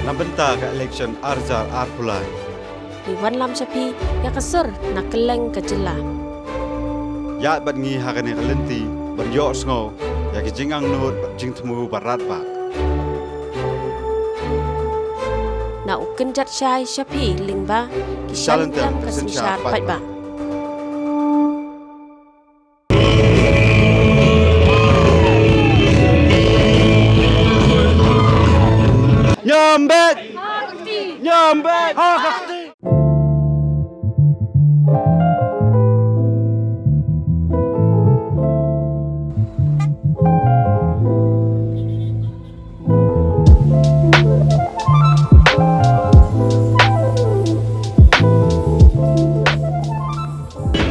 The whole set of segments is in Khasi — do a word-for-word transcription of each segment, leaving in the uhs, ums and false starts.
Na bynta ka election ar hajar arphew lai. Ngi wanlam sha phi ïa ka sur na kylleng ka jylla. Ïaid bad ngi ha kane ka lynti ban ïohsngew ïa ki jingangnud bad jingthmu ba radbah. Na u kynjat shai sha phi lyngba ki shalynter ka synshar paidbah. Nyambet! Nyambet! Ha ka kti!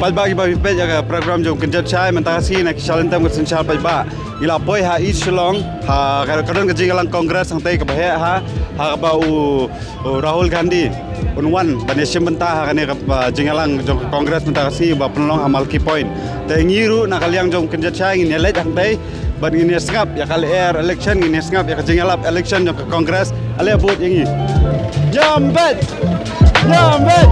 Paidbah kiba phi peit ïa ka program jong Kynjat Shai mynta ka sngi na ki shalynter ka synshar paidbah. Ngi la poi ha East Shillong ha ka, ka don ka jingïalang Congress hangtei kaba heh ha, ha kaba u, u Rahul Gandhi un wan ban ïashim bynta ha kane ka, uh, jingïalang jong ka Congress mynta ka sngi ba pynlong ha Malki Point. Te ngi ruh na ka liang jong Kynjat Shai ngin ïaleit hangtei. Bad ngin ïa sngap ïa ka lyer election, ngin ïa sngap ïa ka jingïalap election jong ka Congress. Ale vote ïa ngi. Nyambet! Nyambet!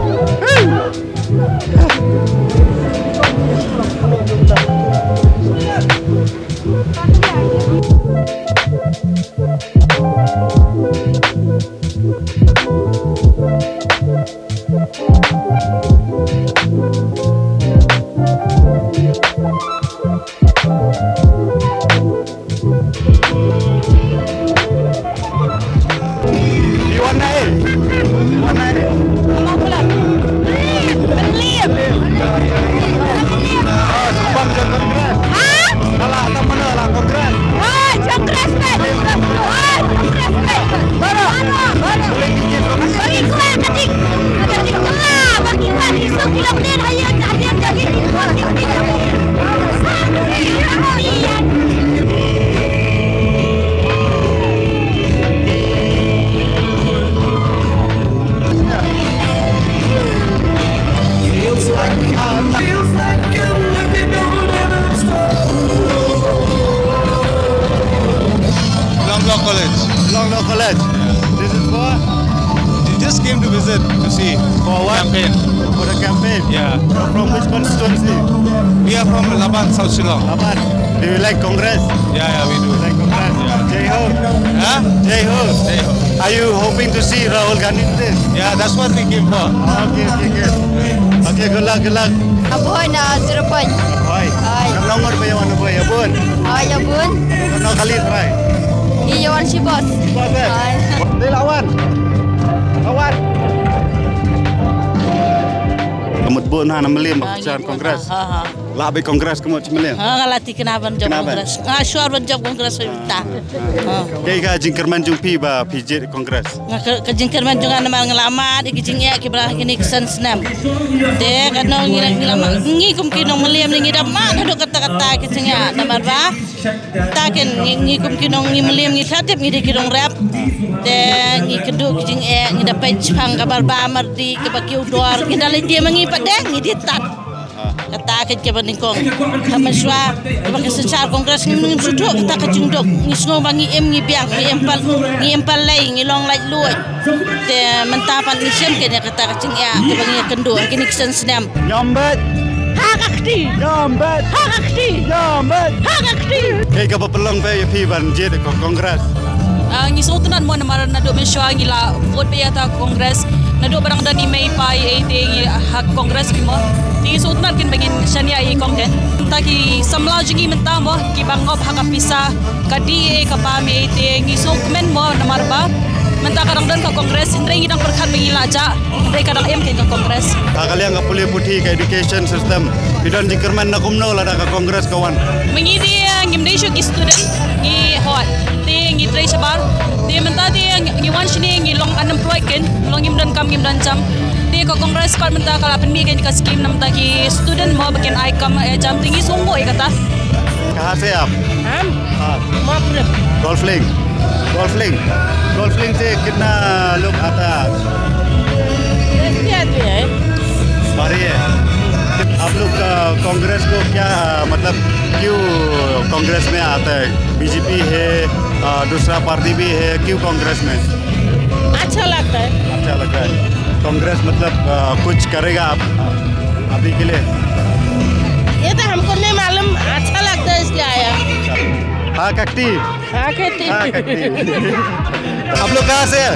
Long Law College. Long Law College. This is for? We just came to visit to see. For what? Campaign. For the campaign? Yeah. From which constituency? We are from Laban, South Shillong. Laban. Do you like Congress? Yeah, yeah, we do. Like Congress? Yeah. Jai Ho. Huh? Jai Ho. Jai Ho. Are you hoping to see Rahul Gandhi today? Yeah, that's what we came for. Okay, okay, good. Okay, good luck, good luck. Ap Bhoi na Zero Point. Hoi. Hoi. Kam nongor ba ïa wan Ap Bhoi, ïa bun. Hoi, ïa bun. Kam nong kali trai. Ïa wan shi bos. Shi bos, eh? Hoi. Dei la wan. La wan. Ka mut bun ha na Mylliem ba ka chan Congress. Ha, ha. La beit Congress ka mut shi Mylliem. Ha, nga la thikna ban jop Congress. Nga shuwa ban jop Congress mynta. Kaei ka jingkyrmen jong phi ba phi jied Congress? Nga ka, ka jingkyrmen jong nga namar nga la mad ïa ki jingeh kiba la ha kine ki san snem. Te ka nong ngi la, ngi la mad, ngi kum ki nong Mylliem ngi da mad haduh katta katta ki jingeh namar ba ta ken ngi, ngi kum ki nong ngi Mylliem ngi tha tip ngi dei ki nongrep. Te ngi kynduh ki jingeh, ngi da peit shaphang ka bar ba mardi kaba kiew dor, ngi da leit die ma ngi pat de ngi die tat. Kata ka kaba nyngkong. Ka mynshuwa kaba ka synshar Congress ngim, ngim sngewthuh kata ka jingduk. Ngi sngew ba ngi im ngi biang, ngi im pal, ngi im pal lei, ngi long laitluid. Te mynta pat ngi shem kane kata ka jingeh kaba ngi ïakynduh ha kine ki san snem. Nyambet. Ha ka kti. Nyambet. Ha ka kti. Nyambet. Ha ka kti. Kaei kaba pynlong phi ïa phi ban jied ko-, Congress? Ah, ngi sngewtynnat mo namar naduh mynshuwa ngi la vote beit ïa ta Congress. Naduh ba dang don i mei i pa i ei te ngi ha Congress beit mo. Te ngi sngewtynnat kin ba ngin shaniah ïa i kong ken. Mynta ki samla jong ngi mynta mo kiba ngop ha ka pisa ka D A ka bam ei te ngi sngewkmen mo namar ba mynta ka dang don ka Congress hynrei ngi dang pyrkhat ba ngi la jah. Hynrei ka dang im kein ka Congress. Ha ka liang ka pule puthi ka education system. Phi don jingkyrmen na kumno lada ka Congress ka wan? Ma ngi te, eh, ngim dei shuh ki student, ngi hot. Te ngi trei shabar. Te mynta te ngi, ngi wan shane ngi long unemployed kein, long ngim don kam ngim don jam. Te ka Congress pat mynta ka la pynmih kein ka scheme na bynta ki student mo ba kin ai kam, eh, jam te ngi sngewbha ïa kata. कहाँ से आप? हम? हाँ। मापुरम। Golf Link। Golf Link। Golf Link से कितना लोग आता है? दस आदमी है। भारी है। आप लोग, अ, कांग्रेस को क्या, अ, मतलब, क्यों कांग्रेस में आता है? बीजेपी है, अ, दूसरा पार्टी भी है, क्यों कांग्रेस में? अच्छा लगता है। अच्छा लगता है। कांग्रेस मतलब, अ, कुछ करेगा आप, अभी के लिए? ये तो हमको नहीं मालूम, अच्छा लगता है इसलिए आया। हाँ, ककती। हाँ, ककती। हाँ, ककती। आप लोग कहाँ से हैं?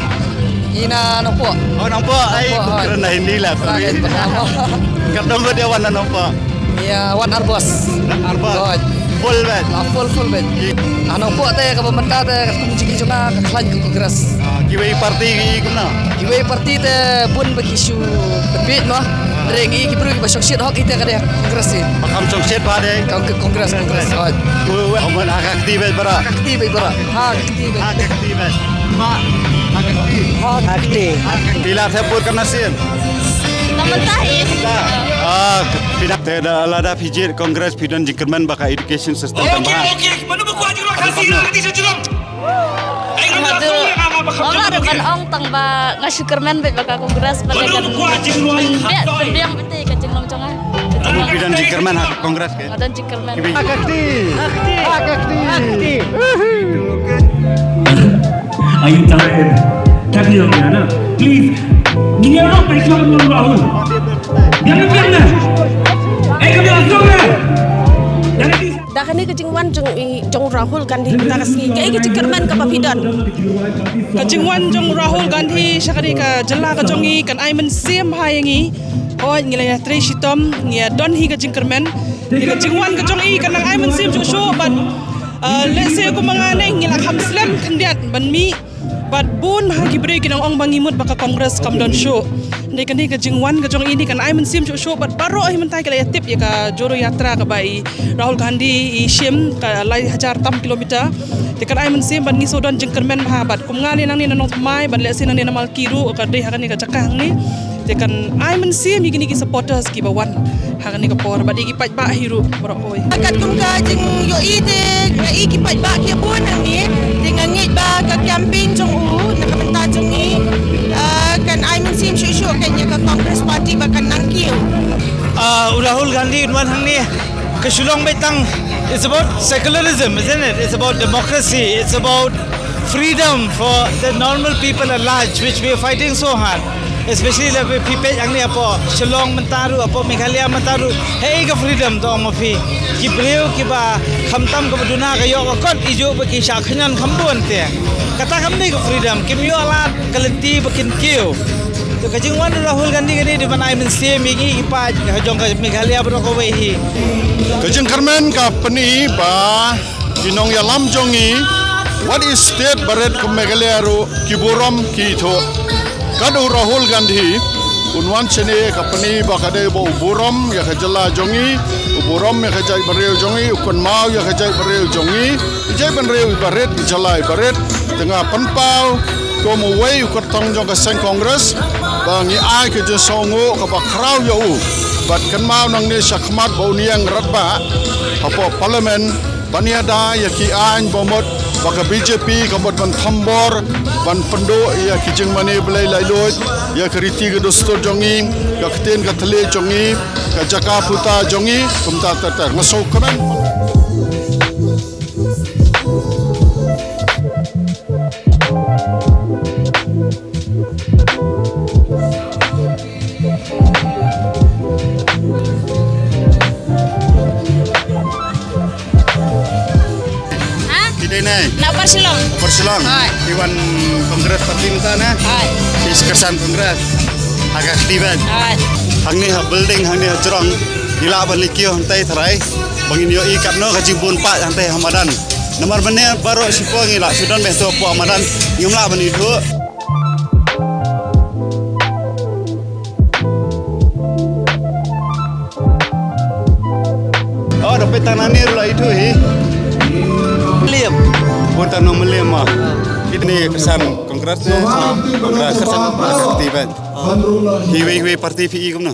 Ina Nongpoh. Oh, Nongpoh. Ai, Nongpoh, oh. Kena Hindi lah, sorry. Right, betul. Katong ba dia wan na Nongpoh. Ïa, wan arbus. Arbus. Full bed. Ah, full, full bed. Ki- Ah, Nongpoh te kaba mynta te ka kum jiki jong nga ka khlaiñ ka Congress. Ah, kiwei party ki kumno? Kiwei party te bun ba ki shu tbit mo. Ring i ki briew kiba shongshit hok ite ka dei Congress i. Ba kham shongshit ba dei. Kong-, Congress, Congress. Hoi. Wei, wei, aman ha ka kti beit bara. Ka kti beit bara. Ha ka kti beit. Ha ka kti beit. Ma, ha ka kti. Ha ka kti. Ha ka kti la thep bur ka nasin. Ka mynta hi. Ah, phi da te da lada phi jied Congress phi don jingkyrmen ba ka education system tam ha. Mano ba kwah jingruh Khasi na ka dei sha Shillong? Ai ngam da song ïa nga ba kham jong ban ong tang ba nga shu kyrmen beit ba ka Congress ba ka kan biang biang beit ka jinglong jong nga. Amo phi don jingkyrmen ha ka Congress ke? Nga don jingkyrmen. Ha ka kti. Ha ka kti. Ha ka kti. Are you tired? Tadi yang mana? Please. Ngin ïa rok bai shlok nong Rahul. Biang biang na. Eh, kami langsung na. Dari Da kane ka jingwan jong i, jong Rahul Gandhi mynta ka sngi, kaei ka jingkyrmen kaba phi don? Ka jingwan jong Rahul Gandhi sha kane ka jylla ka jong i kan ai mynsiem ha ïa ngi. Hooid ngi la ïatrei shitom, ngi ïa don hi ka jingkyrmen. Ka jingwan ka jong i kan nang ai mynsiem shuh shuh bad, uh, lehse kumba nga ne ngi la kham slem khyndiat ban mih. Bad bun ha ki briew ki nang ong ba ngi mut ba ka Congress kam don shuh. Hynrei kane ka jingwan ka jong i ni kan ai mynsiem shuh shuh bad baroh hi mynta ki la ïa tip ïa ka Jodo Yatra kaba i Rahul Gandhi i shim ka lai hajar tam kilometer. Te kan ai mynsiem bad ngi shu don jingkyrmen bha bad kum nga ne nangne na Nongthymmai bad lehse nangne na Malki ruh ka dei ha kane ka jaka hangne. Te kan ai mynsiem ïa kine ki supporters kiba wan ha kane ka por bad ïa ki paidbah hi ruh baroh kawei. Katkum ka jingïohi te nga i ki paidbah ki bun hangne te nga ngeit ba ka campaign jong u na ka bynta jong ngi, ah, kan ai mynsiem shuh shuh kan ïa ka Congress Party ba kan nang kiew. Ah, u Rahul Gandhi un wan hangne ka Shillong beit tang. It's about secularism, isn't it? It's about democracy. It's about freedom for the normal people at large, which we are fighting so hard. Especially la phi peit hangne hapoh Shillong mynta ruh, hapoh Meghalaya mynta ruh. Hei ka freedom to ong ma phi. Ki briew kiba khamtam kaba duna ka ïoh ka kot i juh ba ki shah khñiot kham bun te. Kata kam dei ka freedom, kim ïoh lad ka lynti ba kin kiew. To ka jingwan u Rahul Gandhi kane dei ban ai mynsiem ïa ngi ki paid ha jong ka Meghalaya baroh kawei hi. Ka jingkyrmen ka pyni ba ki nongïalam jong ngi, wat i state barit kum Meghalaya ruh ki burom ki ithuh. Kat u Rahul Gandhi un wan shane ka pyni ba ka dei ba u burom ïa ka jylla jong ngi, u burom ïa ka jaitbynriew jong ngi, u kynmaw ïa ka jaitbynriew jong ngi, i jaitbynriew iba rit, i jylla iba rit. Te nga pynpaw kum uwei u kyrtong jong ka seng Congress ba ngi ai ka jingsngewnguh kaba khraw ïa u. Bad kynmaw nangne shakhmat ba un ïeng radbah hapoh Parliament ban ïada ïa ki aiñ ba mut ba ka B J P ka mut ban thombor ban pynduh ïa ki jingmane blei laitluid, ïa ka riti ka dustur jong ngi, ka ktien ka thylliej jong ngi, ka jaka puta jong ngi, kumta ter ter. Nga sngewkmen. Ha? Phi dei nai? Na Upper Shillong. Upper Shillong. Hai. Phi wan Congress Party mynta na? Hai. Phi kyrshan Congress. Ha ka kti bad. Hai. Hangne ha building, hangne ha jrong. Ngi lah ban leit kiew hangtai tharai. Ba ngin ïohi katno ka jingbun paid hangtai ha madan. Namar mynne baroh shipor ngi lah shu don beit hapoh madan. Ngim lah ban ithuh. Oh, da peit tang nangne ruh la ithuh hi. Mylliam. Bun tang nong Mylliam ma. Kine kyrshan Congress ne. Congress. Congress. Party ban. Hiwei hiwei party phi i kumno?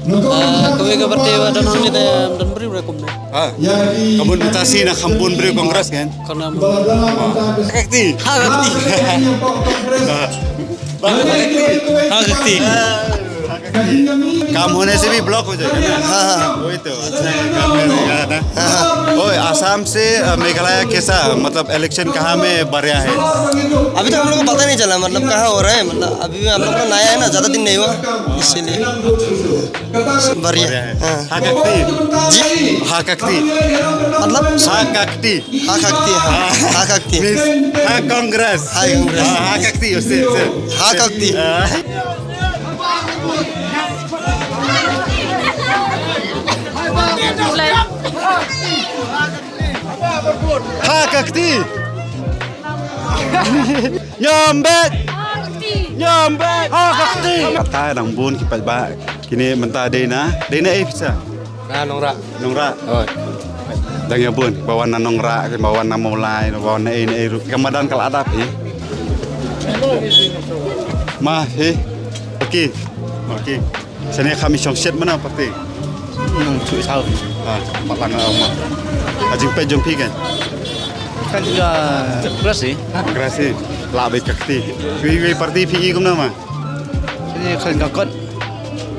Ah, kawei ka party ba don hangne te don briew re kumne. Ah. Ka bun mynta shi na kham bun briew Congress kan? Kham bun. Ka kti. Ha ka kti. Ba ka kti. Ha ka kti. काम होने से भी ब्लॉक हो जाएगा ना? हाँ, हाँ। वही तो, अच्छा, काम करेगा ना? हाँ, हाँ। ओए, आसाम से, अ, मेघालय कैसा, मतलब, इलेक्शन कहाँ में बढ़िया है? अभी तो हम लोग को पता नहीं चला, मतलब, कहाँ हो रहा है, मतलब, अभी हम लोग तो नया है ना, ज़्यादा दिन नहीं हुआ, इसीलिए। बढ़िया। बढ़िया है। हाँ। Ha ka kti? जी? Ha ka kti? मतलब? Ha ka kti. Ha ka kti, हाँ। हाँ। Ha ka kti। Means, ha Congress। Ha Congress। हाँ, ha ka kti, उससे, उससे। Ha ka kti। हाँ। Ha ka kti. Ñiam beit. Ñiam beit. Ha ka kti. Kata dang bun ki paidbah. Kine mynta dei na, dei na ei pisa? Na Nongrah. Nongrah. Hooid. Dang ïa bun, ba wan na Nongrah, ba wan na Mawlai, ba wan na ei na ei ruh. Ka madan ka la dap hi. Ma hi. Okey. Okey. Shane kham i shong shet mano party? Nang chu i saw. Ah, pat lang, ah, ma. A jingpeit jong phi kan? Kan ka Congress hi. Congress hi. Lah beit ka kti. Wei wei party phi i kumno ma? Shane kan ka kot.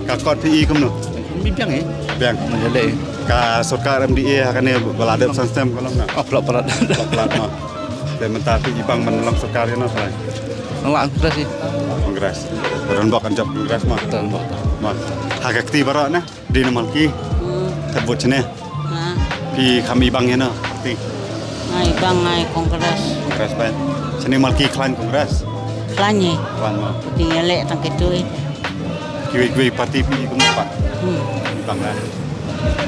Ka kot phi i kumno? Biang hi. Biang. Ka sorkar M D A ha kane ba la dep san snem kumno? Oh, plot plot. Plot plot ma. Te mynta phi i bang ban long sorkar ïa no shalai? Nang lah Congress hi. Congress. Ron bok kan jop Congress ma. Ron bok. Ma. Ha ka kti baroh ne. Dei na Malki. Hmm. Te vote shane. Ha. Phi kham i bang ïa no. Ti. Ngai bang ngai Congress. Congress ba. Shane Malki khlaiñ Congress. Khlaiñ hi. Khlaiñ ma. Dei ïa leh tang kitu hi. Kiwei kiwei party phi i kumno pat? Hmm. I bang la.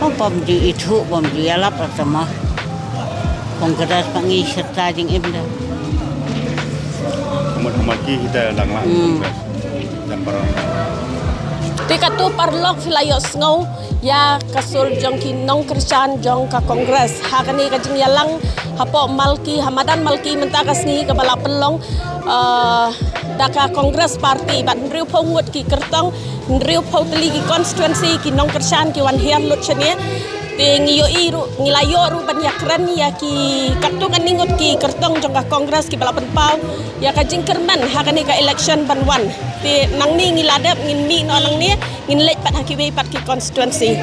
Pom pom ju ithuh pom ju ïalap ar tama. Congress pa ngi serta jingim da. Kumut Malki kita lang lang. Hmm. Congress. Dan para. Te katto paralok phi la ïohsngew ïa ka sur jong ki nongkyrshan jong ka Congress. Ha kane ka jingïalang hapoh Malki, ha madan Malki mynta ka sngi kaba la pynlong, ah, da ka Congress Party bad hynriewphew ngut ki kyrtong, hynriewphew tylli ki constituency, ki nongkyrshan ki wan hiar lut shane. Te ngi ïohi ruh, ngi la ïoh ruh ban ïakren ïa ki katto katne ngut ki kyrtong jong ka Congress kiba la pynpaw ïa ka jingkyrmen ha kane ka election ban wan. Te nangne ngi la dep ngin mih noh nangne, ngin leit pat ha kiwei pat ki constituency.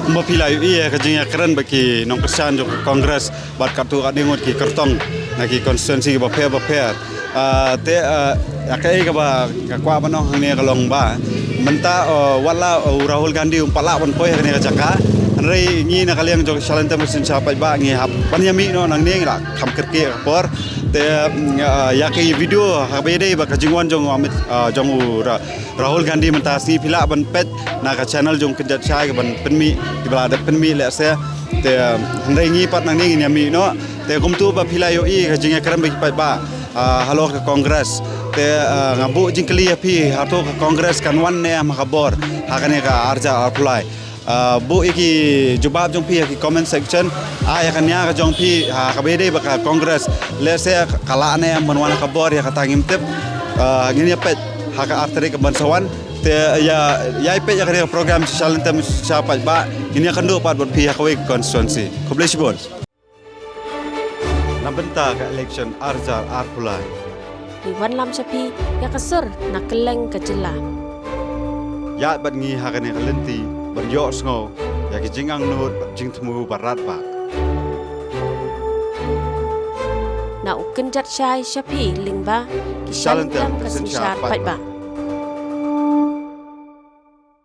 Kumba phi la ïohi ïa ka jingïakren bad ki nongkyrshan jong ka Congress bad katto katne ngut ki kyrtong na ki constituency bapher bapher. Ah, te, ah, ïa kaei kaba nga kwah ban ong hangne ka long ba mynta, ah, wat la, ah, u Rahul Gandhi um pat lah ban poi hangne ka jaka. Hynrei ngi na ka liang jong Shalynter Synshar paidbah ngi hap ban ïa mih noh nangne, ngi la kham kyrkieh ka por. Te, mm, ah, ïa ka video haba ïadei bad ka jingwan jong u Amit, ah, jong u Ra-, Rahul Gandhi mynta sngi phi lah ban peit na ka channel jong Kynjat Shai kaban pynmih, kiba la dep pynmih lehse. Te, ah, hynrei ngi pat nangne ngin ïa mih noh. Te kumto ba phi la ïohi ka jingïakren bad ki paidbah, ah, halor ka Congress. Te, ah, nga buh jingkylli ïa phi, hato ka Congress kan wan ne em ha ka bor ha kane ka arhajar arphew lai? Ah, buh ïa ki jubab jong phi ha ki comment section. Ah, ïa ka nia ka jong phi, ha kaba ïadei bad ka Congress, lehse ka lah ne em ban wan ha ka bor, ïa kata ngim tip. Ah, ngin ïa peit ha ka ar tarik ban sa wan. Te ïa, ïa peit ïa kane ka program Shalynter Synshar paidbah, ngin ïa kynduh pat bad phi ha kawei ka constituency. Khublei shibun. Na bynta ka election arhajar arphew lai. Ngi wanlam sha phi ïa ka sur na kylleng ka jylla. Ïaid bad ngi ha kane ka lynti ban ïohsngew ïa ki jingangnud bad jingthmu ba radbah. Na u Kynjat Shai sha phi lyngba ki Shalynter Synshar paidbah.